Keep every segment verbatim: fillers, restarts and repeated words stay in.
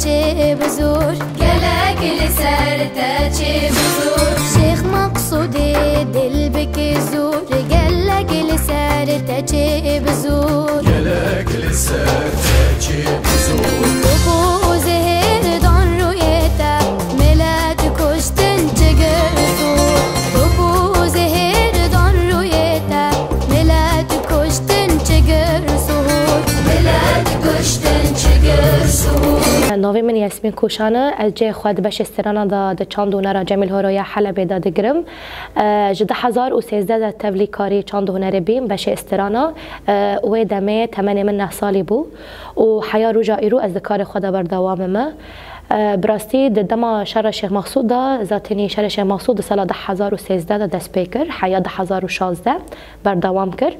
Çê bi zor, gelek li ser te çê bi zor. Şêx Meqsûdê dil bike zor, gelek li ser te çê bi zor. Gelek li ser te çê bi zor. Top û zehêr dan rûyê te, milet kuştin çi gir zor. Top û zehêr dan rûyê te, milet kuştin çi gir zor. Milet kuştin çi gir zor. Navê min Yasmîn Koşan e. Ez cihê xwe di beşê strana de di Çand û Hunera Cemîl Horo ya Helebê de digirim. E, ji du hezar û sêzdeh de tevlî karî çand û hunerê bîm, beşê strana. E, wê demê temenê min neh salî bû û heya roja îro ez di karê xwe de berdewam im. E, bi rastî di dema şera Şêx Mexsûd de, zatenî şerê Şêx Mexsûd di sala du hezar û sêzdeh de dest pê kir, heya du hezar û şazdeh berdewam kir.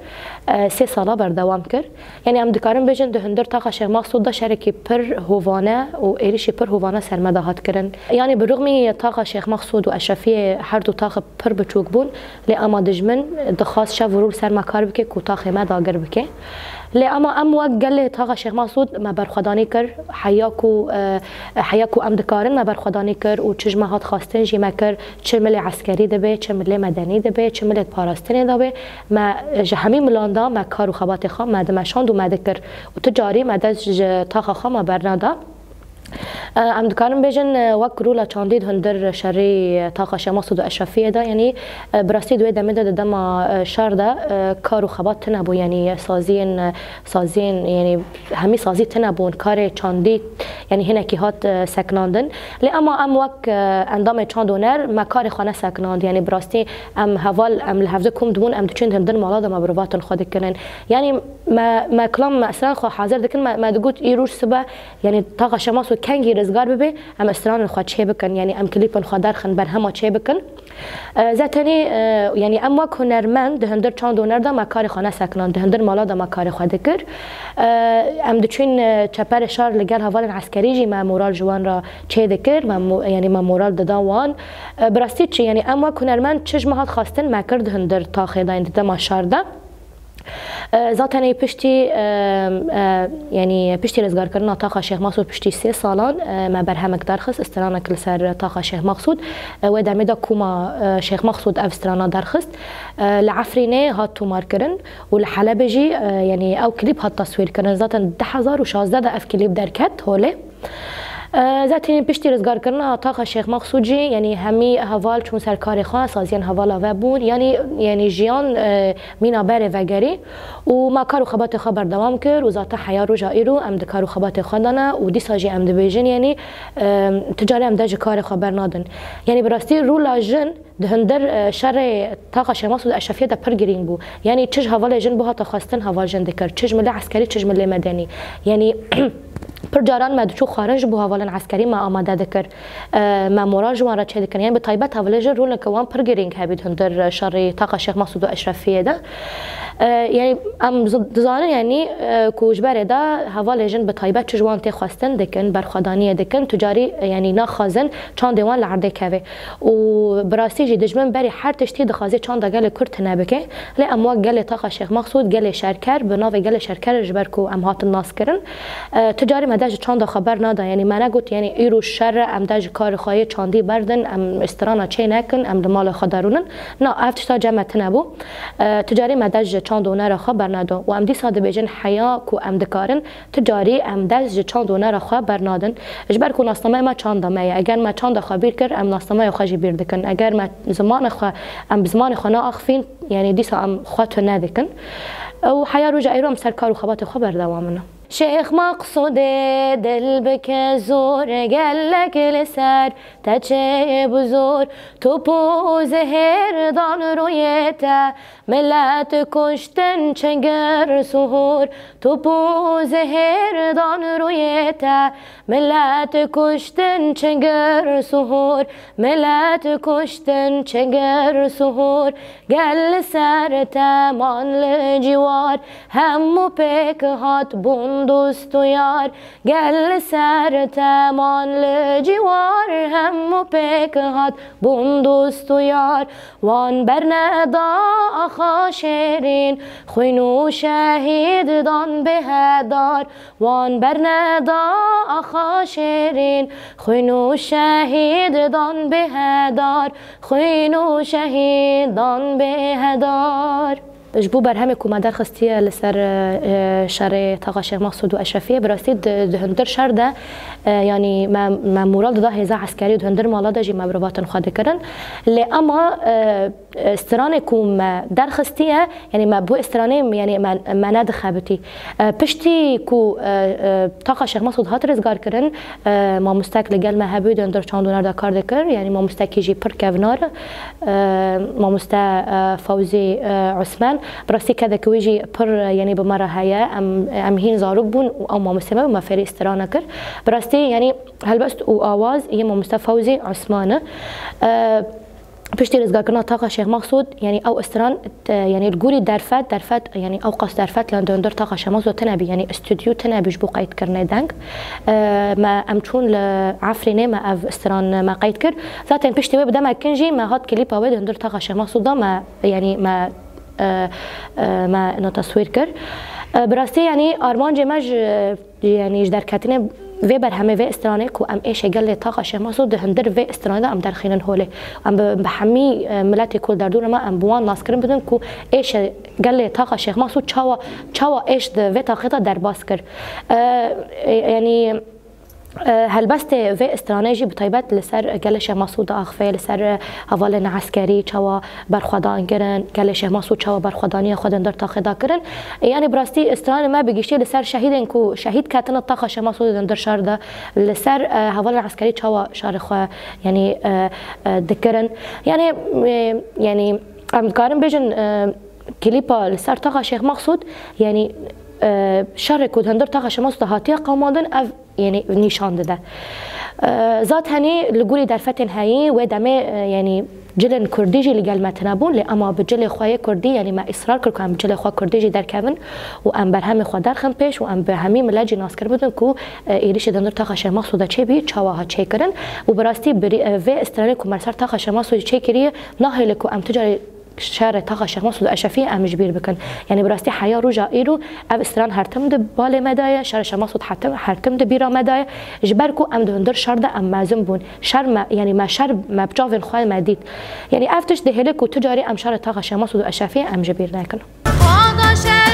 E, sê sala berdewam kir. Yanî em dikarin bêjin di hundir taxa Şêx Mexsûd de şerekî pir hovane û êrişî pir hovane ser me de hat kirin. Yanî bi rixmî taxa Şêx Mexsûd û Eşrefiyê her du taxi pir biçûk bûn, lê ema dijmin dixwast şev û rû li ser me kar bike ku taxê me dagir bike. Lê ema em wek gelê taxa Şêx Mexsûd me berxwedanî kir, heya ku, e, heya ku em dikarin me berxwedanî kir û çi ji me hat xwestin jî me kir, çi milê eskerî dibe, çi milê medenî dibe, çi milê parastinê de be. Me ji hemî milan de me kar û xebatê xwe me dimeşand û me dikir û tu carî me dest ji taxa xwe me berneda. E, em dikarin bêjin, e, wek rûla çandî di hundir şerî taxa Şêx Mexsûd û Eşrefiyê de, yanî, e, bi rastî di wê demê de di dema, e, şer de, e, kar û xebat tune bû, yanî saziyên, e, saziyên, yanî hemî sazî tune bûn, karê çandî, yanî hinekî hat, e, sekinandin. Lê ema em wek, e, endamê çand û huner me karê xwe nesekinand. Yanî bi rastî em heval, em li hevdî kom dibûn, em diçûn di hundir mala de me mirovatin xwe dikirin. Yanî me, me kilam me stran xwe hazir dikin, me, me digot îroj sibe, yanî taxa Şêx Mexsûd kengî rizgar bibe, em stranên xwe çê bikin, yanî em klîpên xwe derxin, berhema çê bikin. E, zatenî, e, yanî em wek hunermend di hundir çand û huner de me karê xwe nesekinan, di hundir mala de me karê xwe dikir. E, em diçûn, e, çeperê şar li gel hevalên eskerî jî me moral ji wan re çê dikir, me mo-, yanî me moral dida wan. E, bi rastî çi, yanî em wek hunermend çi ji me hat xwestin me kir di hundir taxê de, yanî di dema şar de. E, zaten ê piştî, e, e, yanî piştî rizgarkirina taxa Şêx Mexsûd piştî sê salan, e, me berhemek derxist, stranek li ser taxa Şêx Mexsûd. E, wê demê de koma, e, Şêx Mexsûd ev strana derxist. E, li Efrînê hat tomarkirin û li Helebê jî, e, yanî ew klîp hat taswîrkirin. Zaten du hezar û şazdeh de ev klîp derket holê. E, zaten piştî rizgarkirina taxa Şêx Mexsûd jî, yanî hemî heval çûn ser karê xwe, saziyên hevala ve bûn. Yanî, yanî jiyan, e, mîna berê vegerî û me kar û xebatê xwe berdewam kir û zaten heya roja îro em di kar û xebatê xwe de ne û dîsa jî em dibêjin, yanî, e, tu carî em dest ji karê xwe bernadin. Yanî bi rastî rûla jin di hundir, e, şerê taxa Şêx Mexsûd û Eşrefiyê de pir girîng bû. Yanî çi ji hevalê jin bihata xwestin heval jin dikir. Çi ji milê eskerî, çi ji milê medenî. Yanî pir caran me diçû xwarin ji bo hevalên eskerî me amade dikir. E, me moral ji wan re çêdikir. Yanî bi taybet hevalê jin roleke wan pir girîng hebî di hundir şerê taxa Şêx Mexsûd û Eşrefiyê de. E, yanî em z-, dizanin, yanî, e, ku ji berê de hevalê jin bi taybet çi ji wan tê xwestin dikin, berxwedaniyê dikin, tu carî, e, yanî naxwazin çandê wan li erdê keve. Û bi rastî jî dijmin berî her tiştî dixwaze çanda gelê Kurd tune bike. Lê em wek gelê taxa Şêx Mexsûd, gelê şerker, bi navê gelê şerker ji ber ku em hatin naskirin, e, tu carî me dest ji çanda xwe bernada. Yanî me negot, yanî îro şer e, em dest ji karê xwe yê çandî berdin, em strana çê nekin, em li malê xwe derûnin. Na, ev tişta cem me tune bû. E, tu carî me dest ji çand û hunera xwe bernada. Û em dîsa dibêjin heya ku em dikarin, tu carî em dest ji çand û hunera xwe bernadin. Ji ber ku nasnameya me çanda me ye. Eger me çanda xwe bîr kir, em nasnameya xwe jî bîr dikin. Eger me zimanê xwe, em bi zimanê xwe neaxivîn, yanî dîsa em xwe tune dikin. Û heya roja îro em ser kar û xebatê xwe berdewam in. Şêx Maqsûdê dil bike zor, gelek li ser te çê bi zor, top û zehêr dan rûyê te, milet kuştin çingir suhur, top û zehêr dan rûyê te, milet kuştin çingir suhur, milet kuştin çingir suhur, gel li ser te man li cîwar, hemû pêk hat bûn Dost û yar gel li ser teman li cîwar hemû pêk hat, bûn dost û yar. Wan berneda axa şêrîn, xwîn û şehîd dan bêhedar. Wan berneda axa şêrîn, xwîn û şehîd dan bêhedar, xwîn û şehîd dan bêhedar. Ji bo berhemê ku me derxistiye li ser, e, şerê Taxa Şêx Mexsûd û Eşrefiyê, bi rastî di, di hundir şer de, e, yanî me, me moral dida hêza eskerî û di hundir mala de jî me mirovatin xwe dikirin. Lê ema, e, e, stranê ku me derxistiye, yanî me bo stranê, yanî me, me nedixebitî. E, piştî ku, e, e, Taxa Şêx Mexsûd hat rizgar kirin, e, mamostek li gel me hebû, di hundir çand û huner de kar dikir, yanî mamostekî jî pir kevnar. E, mamoste, e, Fewzî, e, Osman. Bi rastî kedeke wî jî pir, e, yanî bi me re heye. Em, em hîn zarok bûn û ew mamostê me bi me fêrî strana kir. Bi rastî, yanî helbest û awaz yê mamoste Fewzî Osman e. E, piştî rizgarkirina Taxa Şêx Mexsûd, yanî ew stran, e, yanî li gorî derfet, derfet, yanî ew qas derfet li hundir Taxa Şêx Mexsûd tune bî, yanî stûdyo tune bî ji bo qeydkirinê deng. E, me, em çûn li Efrînê, me ev stran me qeyd kir. Zaten piştî wê bi demek kin jî me hat klîpa wê di hundir Taxa Şêx Mexsûd de me, yanî me, e, e, me na teswîr kir. E, bi rastî, yanî armancê me ji, yanî ji derketinê vê berhemê, vê stranê ku em êşê gelê Taxa Şêx Mexsûd di hundir vê stranê de em derxînin holê. Em bi, bi hemî, e, miletê ku li derdora me, em bi wan naskirin bidin ku êşê gelê Taxa Şêx Mexsûd çawa, çawa êş di vê taxê de derbas kir. E, e, yanî, e, helbestê vê stranê jî bi taybet li ser gelê Şêx Mexsûd diaxife, li ser, e, hevalên eskerî çawa berxwedan kirin, gelê Şêx Mexsûd çawa berxwedaniya xwe di hundir taxê de kirin. E, yanî bi rastî stranê me bi giştî li ser şehîdên ku şehîd ketine Taxa Şêx Mexsûdê di hundir şer de, li ser, e, hevalên eskerî çawa şerê xwe, yanî, e, e, dikirin. Yanî, e, yanî em dikarin bêjin, e, klîpa li ser Taxa Şêx Mexsûd, yanî, e, şerê ku di hundir Taxa Şêx Mexsûd de hatiye qewimandin, ev, yanî, nîşan dide. E, zatenî li gorî derfetên heyî wê demê, e, yanî, cilên kurdî jî li gel me tune bûn, lê ema bi cilê xwe yê kurdî, yanî me îsrar kir ku em bi cilê xwe kurdî jî derkevin û em berhemê xwe derxin pêş û em bi hemî milet jî naskir bidin ku, e, êrîşê di hundir Taxa Şêx Mexsûd de çêbî, çawa hat çêkirin û bi rastî bi rî-, e, vê stranê ku me li ser Taxa Şêx Mexsûdê çêkiriye, nahêle ku em tu carî şerê Taxa Şêx Mexsûd û Eşrefiyê em ji bîr bikin. Yanî bi rastî heya roja îro ev stran her tim di balê me de ye, şerê Şêx Mexsûd her tim, her tim di bîra me de ye. Ji ber ku em di hundir şer de em mezin bûn. Şer me, yanî me şer me bi çavên xwe me dît. Yanî ev tişt dihêle ku tu carî em şerê Taxa Şêx Mexsûd û Eşrefiyê em ji bîr nekin. Xweda şer